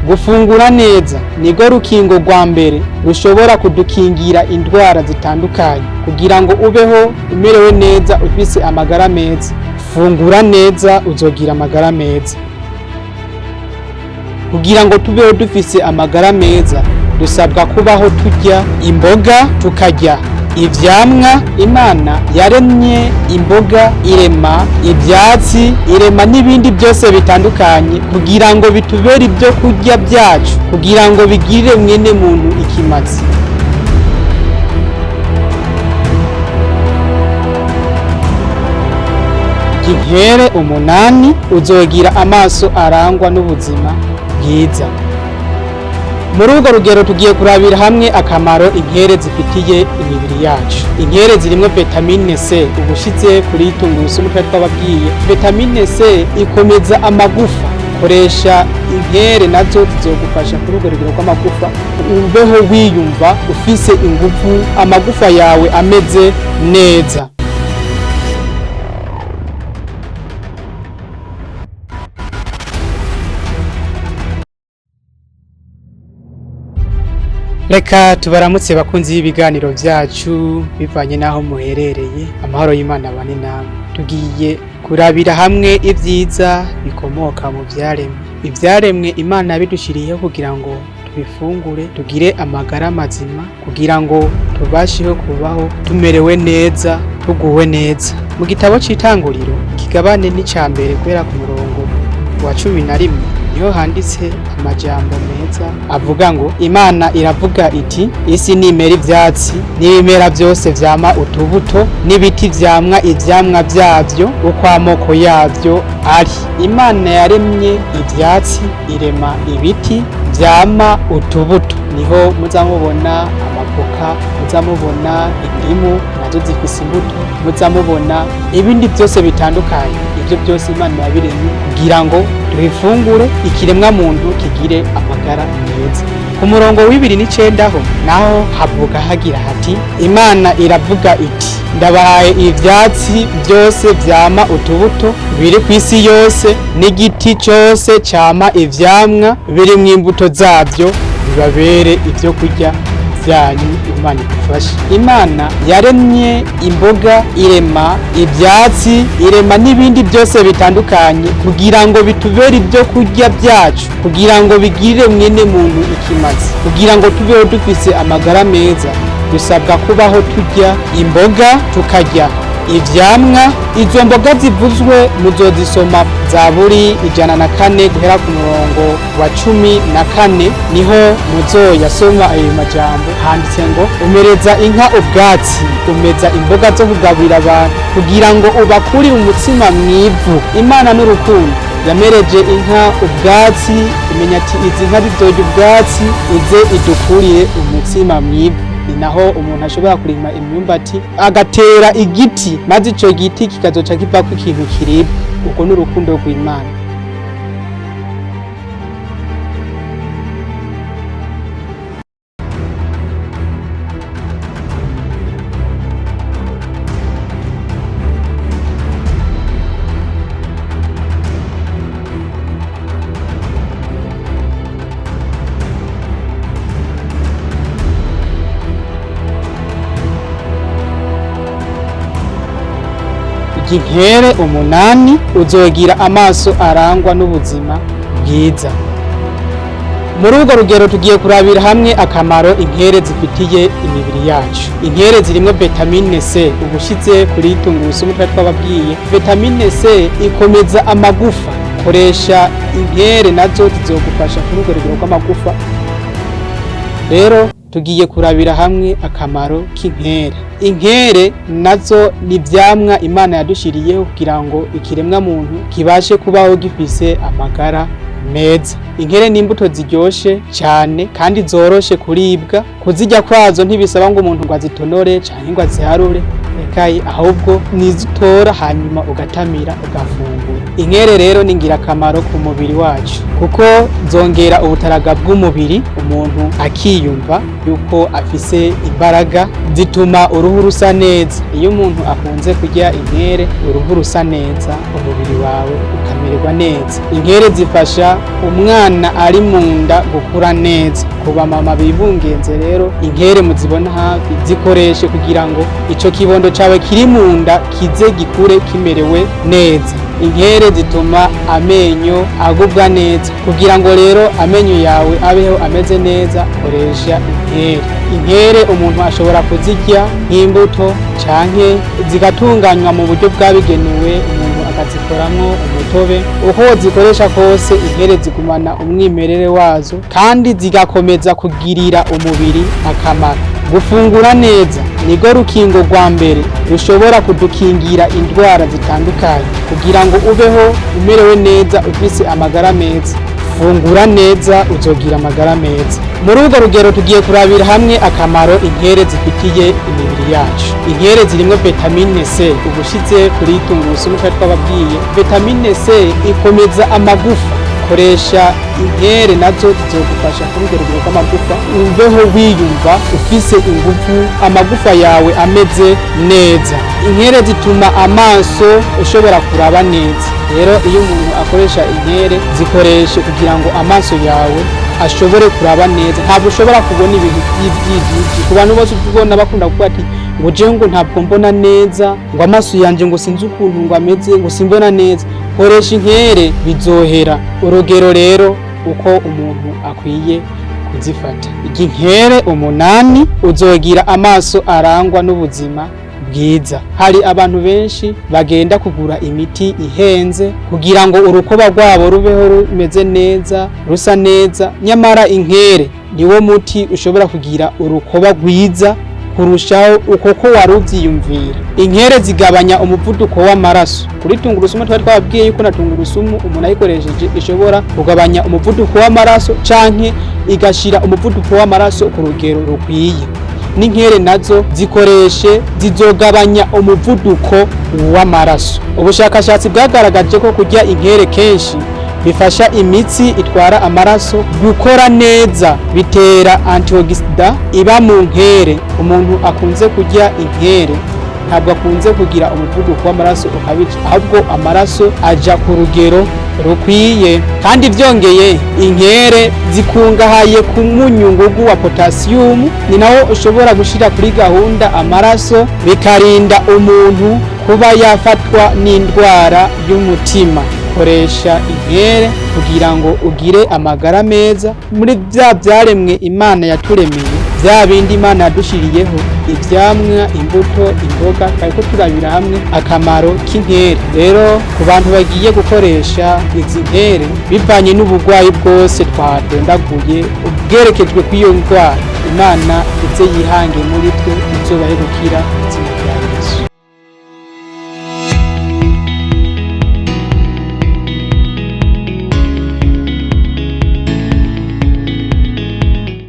Gufungura neza nirwo rukingo rwa mbere rushobora kudukingira indwara zitandukanye. Kugira ngo ubeho umerewe neza, ufise amagara meza, fungura neza uzogira amagara meza. Kugira ngo tubeho dufise amagara meza, dusabwa kubaho turya imboga, tukarya ivyamwa. Imana yaremye imboga, irema ivyatsi, irema n'ibindi byose bitandukanye kugira ngo bitubere ibyo kurya byacu, kugira ngo bigirire mwene muntu ikimazi. Inkere 8 uzogira amaso arangwa n'ubuzima bwiza. Muri urwo rugero tugiye kurabira hamwe akamaro inkere zifitiye imibiri yacu. Inkere zirimwo vitamine C, ubushize kuri tungurusumu twari twababwiye. Vitamine C ikomeza amagufa. Koresha inkere nazo zizogufasha kuri urwo rugero rw'amagufa, ubeho wiyumva ufise ingufu, amagufa yawe ameze neza. Reka tubaramutse bakunzi b'ibiganiro byacu bivanye n'aho muherereye, amahoro y'Imana abane namwe. Tugiye kurabira hamwe ibyiza bikomoka mu vyaremwe. Ivyaremwe Imana yabidushiriyeho kugira ngo tubifungure, tugire amagara mazima, kugira ngo tubasheho kubaho tumerewe neza, tuguwe neza. Mu gitabo c'Itanguriro, ikigabane n'ica mbere guhera ku murongo wa 11, niho handitse amajambo meza avuga ngo: Imana iravuga iti, isi nimera ivyatsi n'ibimera byose vyama utubuto n'ibiti vyamwa ivyamwa vyavyo uko amoko yavyo ari. Imana yaremye ivyatsi, irema ibiti vyama utubuto. Niho muza mubona amavoka, muza mubona indimu nazo zifise imbuto, muza mubona ibindi byose bitandukanye. Ibyo byose Imana yabiremye kugira ngo tubifungure, ikiremwa muntu kigire amagara meza. Ku murongo wa 29 ho naho havuga hagira hati: Imana iravuga iti, ndabahaye ivyatsi byose vyama utubuto biri ku isi yose, n'igiti cyose cama ivyamwa biri mu imbuto zavyo, bibabere ibyo kurya byanyu. Imana idufashe. Imana yaremye imboga, irema ivyatsi, irema n'ibindi byose bitandukanye kugira ngo bitubere ibyo kurya byacu, kugira ngo bigirire mwene muntu ikimazi. Kugira ngo tubeho dufise amagara meza, dusabwa kubaho turya imboga, tukarya ivyamwa. Izo mboga zivuzwe muzozisoma Zaburi 104 guhera ku murongo wa 14, niho muzoyasoma ayo majambo. Handitse ngo: umereza inka ubwatsi, umeza imboga zo kugaburira abantu, kugira ngo ubakurire umutsima mwivu. Imana n'urukundo yamereje inka ubwatsi, imenya ati izi nka zizorya ubwatsi, uze idukurire umutsima mwivu. Ni naho umuntu ashobora kurima imyumbati, agatera igiti, maze ico giti kikazoca kivako ikintu kiribwa. Uko n'urukundo rw'Imana. Inkere 8 uzogira amaso arangwa n'ubuzima bwiza. Muri urwo rugero tugiye kurabira hamwe akamaro inkere zifitiye imibiri yacu. Inkere zirimwo vitamine C, ubushize kuri tungurusumu twari twababwiye. Vitamine C ikomeza amagufa. Koresha inkere nazo zizogufasha kuri urwo rugero rw'amagufa. Rero tugiye kurabira hamwe akamaro k'inkere. Inkere nazo ni ivyamwa Imana yadushiriyeho kugira ngo ikiremwa muntu kibashe kubaho gifise amagara meza. Inkere ni imbuto ziryoshe cyane kandi zoroshe kuribwa. Kuzirya kwazo ntibisaba ngo umuntu ngo azitonore canke ngo aziharure, ekaye, ahubwo nizitora hanyuma ugatamira ugafungura. Inkere rero ni ngirakamaro ku mubiri wacu, kuko zongera ubutaraga bw'umubiri, umuntu akiyumva yuko afise imbaraga. Zituma uruhu rusa neza. Iyo umuntu akunze kurya inkere, uruhu rusa neza, umubiri wawe ukamera bikamererwa neza. Inkere zifasha umwana ari mu nda gukura neza. Ku bamama bibungenze rero, inkere muzibona hafi zikoreshe kugira ngo ico kibondo cawe kiri mu nda kize gikure kimerewe neza. Inkere zituma amenyo agubwa neza. Kugira ngo rero amenyo yawe abeho ameze neza, koresha inkere. Inkere umuntu ashobora kuzirya nk'imbuto canke zigatunganywa mu buryo bwabigenewe, umuntu akazikoramwo umutobe. Uko zikoresha kose, inkere zigumana umwimerere wazo kandi zigakomeza kugirira umubiri akamaro. Gufungura neza nirwo rukingo rwa mbere rushobora kudukingira indwara zitandukanye. Kugira ngo ubeho umerewe neza, ufise amagara meza, fungura neza, uzogira amagara meza. Muri urwo rugero, tugiye kurabira hamwe akamaro inkere zifitiye imibiri yacu. Inkere zirimwo vitamine C. Ubushize kuri tungurusumu twari twababwiye, vitamine C ikomeza amagufa. Koresha inkere, nazo zizogufasha kuri urwo rugero rw'amagufa, ubeho wiyumva ufise ingufu, amagufa yawe ameze neza. Inkere zituma amaso ushobora kuraba neza. Rero iyo umuntu akoresha inkere, zikoreshe kugira ngo amaso yawe ashobore kuraba neza. Ntabwo ushobora kubona ibintu by'ibyijiji. Ku bantu bose ubona bakunda kuvuga ati ngo jewe ngo ntabwo mbona neza, ngo amaso yanje ngo sinzi ukuntu ngo ameze, ngo simbona neza, koresha inkere bizohera. Urugero rero uko umuntu akwiye kuzifata: inkere 8, uzogira amaso arangwa n'ubuzima bwiza. Hari abantu benshi bagenda kugura imiti ihenze kugira ngo urukoba rwabo rubeho rumeze neza, rusa neza, nyamara inkere niwo muti ushobora kugira urukoba rwiza kurushaho uko ko wari uvyiyumvira. Inkere zigabanya umuvuduko w'amaraso. Kuri tungurusumu twari twababwiye yuko na tungurusumu umuntu ayikoresheje ishobora kugabanya umuvuduko w'amaraso canke igashira umuvuduko w'amaraso ku rugero rukwiye. N'inkere nazo zikoreshe, zizogabanya umuvuduko w'amaraso. Ubushakashatsi bwagaragaje ko kurya inkere kenshi bifasha imitsi itwara amaraso gukora neza, bitera antioxidant iba mu nkere. Umuntu akunze kurya inkere ntabwo akunze kugira umuvuduko w'amaraso ukabije, ahubwo amaraso aja ku rugero rukwiye. Kandi byongeye, inkere zikungahaye ku munyungugu wa potasiyumu, ni nawo ushobora gushira kuri gahunda amaraso, bikarinda umuntu kuba yafatwa n'indwara y'umutima. Koresha inkere kugira ngo ugire amagara meza. Muri bya byaremwe Imana yaturemeye, bya bindi Imana yadushiriyeho, ivyamwa, imbuto, imboga, kariko turabira hamwe akamaro k'inkere. Rero ku bantu bagiye gukoresha izi nkere, bivanye n'uburwayi bwose twadondaguye ubwerekejwe kw'iyo ndwara, Imana ize yihange muri twe, izobahe gukira mu izina rya Yesu.